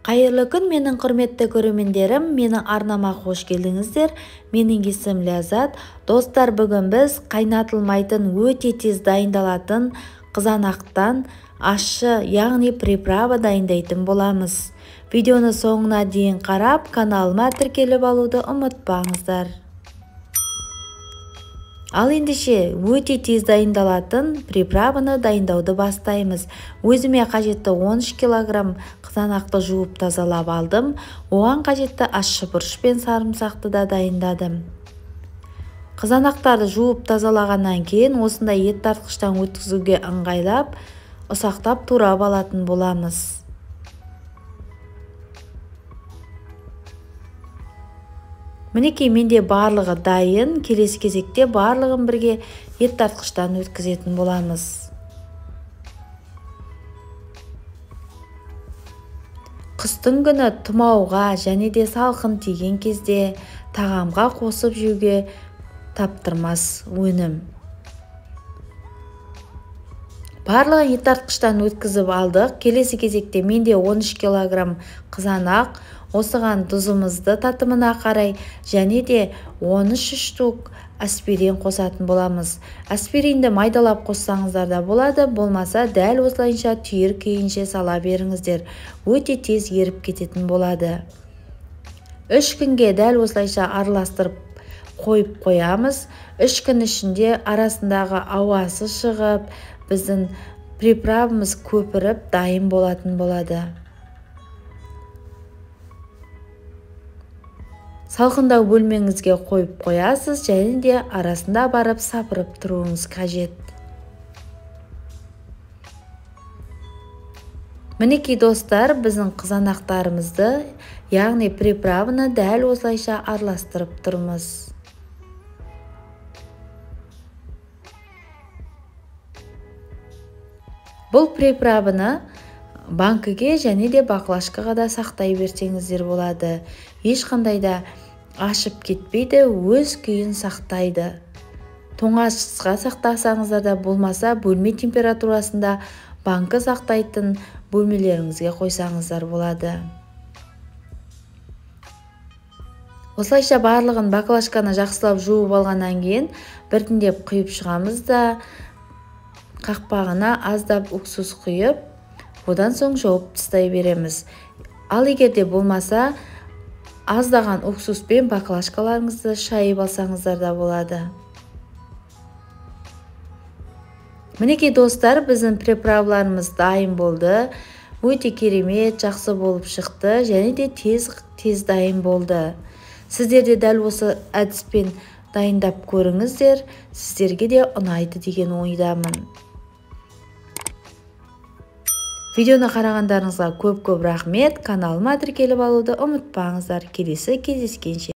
Қайырлы күн, менің құрметті көрермендерім, менің арнама қош келдіңіздер. Менің есімім Ләззат. Достар, бүгін біз қайнатылмайтын, өте тез дайындалатын қызанақтан ащы, яғни приправа дайындайтын боламыз. Видеоны соңына дейін қарап, каналыма тіркеліп алуды ұмытпаңыздар. Ал ендеше өте тез дайындалатын приправаны дайындауды бастаймыз. Өзіме қажетті 13 килограмм қызанақты жуып тазалап алдым. Оған қажетті ащы бұрыш пен сарымсақты да дайындадым. Қызанақтарды жуып тазалағаннан кейін осындай ет тартқыштан өткізуге ыңғайлап, ұсақтап турап алатын боламыз. Мінекей, менде барлығы дайын. Келесі кезекте барлығын бірге ет тартқыштан өткізетін боламыз. Қыстың күні тұмауға және де салқын тиген кезде тағамға қосып жеуге таптырмас өнім. Барлығын ет тартқыштан өткізіп алдық. Келесі кезекте менде 13 килограмм қызанақ, осыған тұзымызды татымына қарай және де 13 штук аспирин қосатын боламыз. Аспиринді майдалап қоссаңыздар да болады, болмаса дәл осылайынша түйір күйінше сала беріңіздер. Өте тез еріп кететін болады. 3 күнге дәл осылайша араластырып қойып қоямыз. 3 күн ішінде арасындағы ауасы шығып, біздің приправамыз көпіріп дайын болатын болады. Салқындау бөлмеңізге қойып қоясыз және де арасында барып сапырып тұруыңыз қажет. Мінекей достар, біздің қызанақтарымызды, яғни приправаны дәл осылайша араластырып тұрмыз. Бұл приправаны банкіге және де баклажкаға да сақтай берсеңіздер болады. Ешқандай да ашып кетпейді, өз күйін сақтайды. Тоңазытқышқа сақтасаңыздар да, болмаса бөлме температурасында банкі сақтайтын бөлмелеріңізге қойсаңыздар болады. Осылайша барлығын баклажканы жақсылап жуып алғаннан кейін біртіндеп құйып шығамыз да, қақпағына аздап уксус құйып, одан соң жауып тастай береміз. Ал егер де болмаса, аздаған уксуспен баклажкаларыңызды шайып алсаңыздар да болады. Мінекей достар, біздің приправаларымыз дайын болды. Өте керемет, жақсы болып шықты және де тез дайын болды. Сіздер де дәл осы әдіспен дайындап көріңіздер, сіздерге де ұнайды деген ойдамын. Видеоны қарағандарыңызға көп-көп рахмет. Каналыма тіркеліп алуды ұмытпаңыздар. Келесі кездескенше.